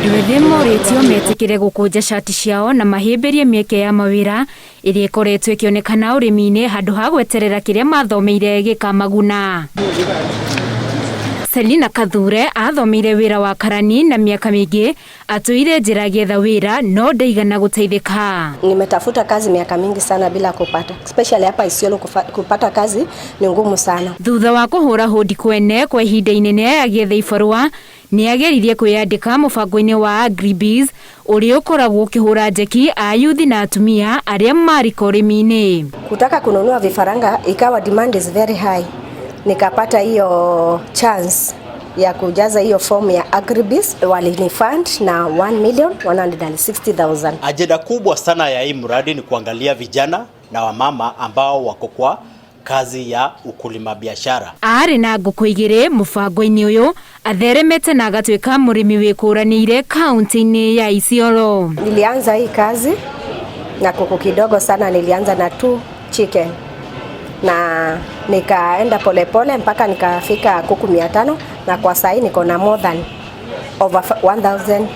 Andũ ethĩ morĩtio metĩkĩre gũkũnja cati ciao na mahĩmbĩrie mĩeke ya mawĩra ĩrĩa ĩkoretwo ĩkĩonekana ũrĩmi-inĩ handũ ha gweterera kĩrĩa mathomeire gĩkamaguna. Selina Kathure athomeire wĩra wa karani na miaka mĩingĩ atũire njĩra agĩetha wĩra no ndaigana gũteithĩka. Nimetafuta kazi miaka mingi sana bila kupata, especially hapa Isiolo kupata kazi ni ngumu sana. Thutha wa kũhũra hũndi kwene kwa ihinda inene agĩetha ibarũa, nĩ ageririe kwĩyandĩka mũbango-inĩ wa Agribiz ũrĩa ũkoragwo ũkĩhũra njeki ayuthi na atumia arĩa marika ũrĩmi-inĩ. Kutaka kununua vifaranga ikawa demand is very high, nikapata hiyo chance ya kujaza hiyo form ya Agribiz, walinifund na 1,160,000. Ajenda kubwa sana ya hii mradi ni kuangalia vijana na wamama ambao wako kwa kazi ya ukulima biashara. Arĩ na ngũkũ igĩrĩ mũbango-inĩ ũyũ atheremete na agatuĩka mũrĩmi wĩkũranĩire kaunti-inĩ ya Isiolo. Nilianza hii kazi na kuku kidogo sana, nilianza na two chicken na nikaenda polepole mpaka nikafika kuku 500, na kwa sahii niko na more than over 1000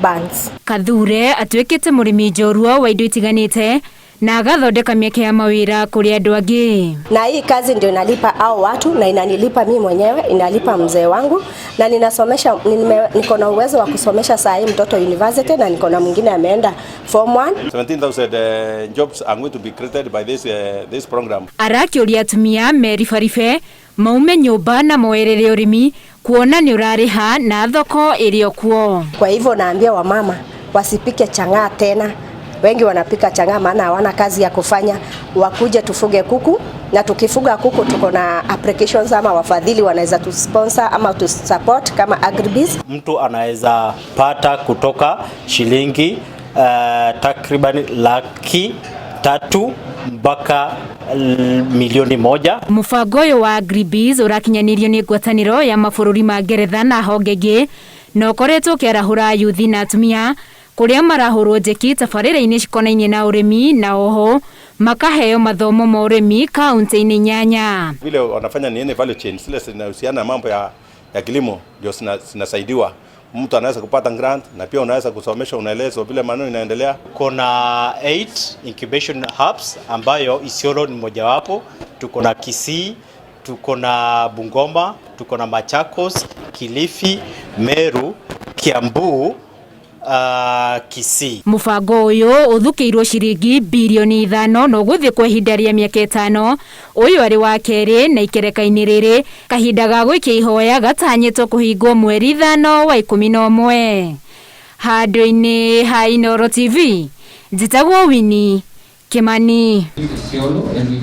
birds. Kathure atuĩkĩte mũrĩmi njorua wa indo itiganĩte na agathondeka mĩeke ya mawĩra kũrĩ andũ angĩ. Na hii kazi ndio inalipa au watu na inanilipa mimi mwenyewe, inalipa mzee wangu na ninasomesha, niko na uwezo wa kusomesha saa hii mtoto university na niko na mwingine ameenda form 1. 17,000 jobs are going to be created by this program. Arakĩũria atumia meribaribe maume nyũmba na moerere ũrĩmi kuona nĩ ũrarĩha na thoko ĩrĩ o kuo. Kwa hivyo naambia wamama wasipike chang'aa tena. Wengi wanapika chang'aa maana hawana kazi ya kufanya. Wakuje tufuge kuku, na tukifuga kuku tuko na applications ama wafadhili wanaweza tu sponsor ama tu support kama Agribiz. Mtu anaweza pata kutoka shilingi takriban 300,000 mpaka 1 milioni. Mũbango ũyũ wa Agribiz ũrakinyanĩrio nĩ ngwatanĩro ya mabũrũri ma Ngeretha na honge ingĩ na ũkoretwo ũkĩarahũra ayuthi na atumia kũrĩa marahũrwo njeki tabarĩra-inĩ cikonainie na ũrĩmi na oho makaheo mathomo ma ũrĩmi kaunti-inĩ 8. Vile wanafanya ni nini value chain zile zinahusiana na mambo ya kilimo ndio zinasaidiwa. Mtu anaweza kupata grant na pia unaweza kusomesha, unaelezwa vile maneno inaendelea. Kuna 8 incubation hubs ambayo Isiolo ni mojawapo. Tuko na Kisii, tuko na Bungoma, tuko na Machakos, Kilifi, Meru, Kiambu, Kisii. Mũbango ũyũ ũthukĩirwo ciringi birioni 5 na ũgũthiĩ kwa ihinda rĩa mĩaka 5. Ũyũ arĩ wa kerĩ na ikereka-inĩ rĩrĩ kahinda ga gũikia ihoya gatanyĩtwo kũhingwo mweri 5 wa 11. Handũ-inĩ ha Inooro TV, njĩtagwo Winnie Kimani. Isiolo and we